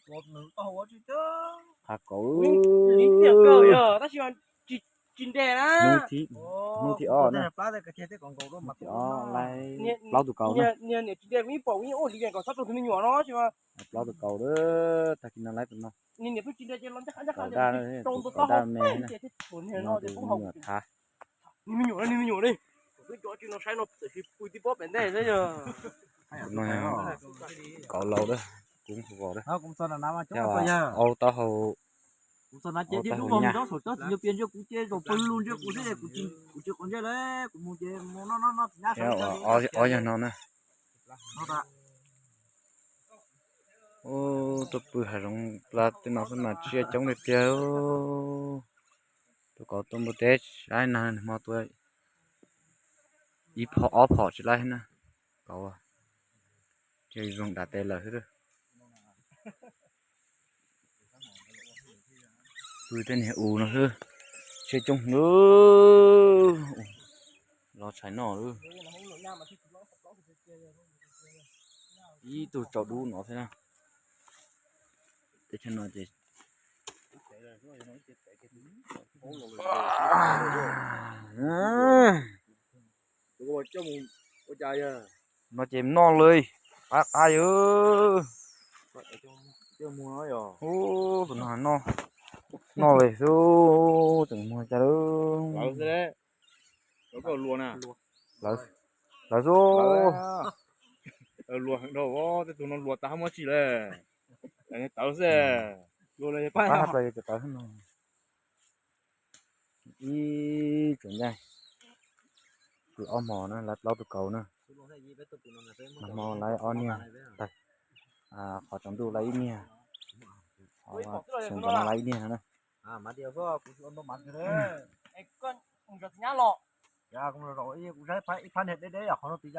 Qhov kauv, hnub thib ob na, hnub thib ob laib plaub tus kauv na. Plaub tus kauv, tag kis no laib tus no. Kauv daj, kauv daj me, no tus me nyuam thav. Kauv laus, kuv vos, au taub hau, au taub hau nyaj. Ob yog no na. Ub, tuaj pw hav zoov pla tej no xwb mas tsiaj coob tiag tiag. Tus kauv tuaj npua teb saib nag hmo tua ib phom ob phom tsis laib na. Kauv, tsiaj zoo dam tes lawm xwb. Pw tej niag us no xwb, tsiaj coob lawm. Los tshais noj lawm. Ib tug tsaus dub no thiab na. Teb chaws no ces no ces noj li qab qab yog. Ub, tus no noj li xwb, tseem muag cas lawm. Lawv xwb. Luag heev dhau, tej tug no luag tas hab muab tsis lawm. Tawv xwb. Pab hab pla yog tawv no. Ib tsoom ncaij, pw ob hmo na, laib plaub tug kauv na. Nag hmo laib ob niag, qhov tsaus ntuj laib ib niag, qhov tsaus ntuj no laib ib niag na. Ib phab niag deb deb qhov no twb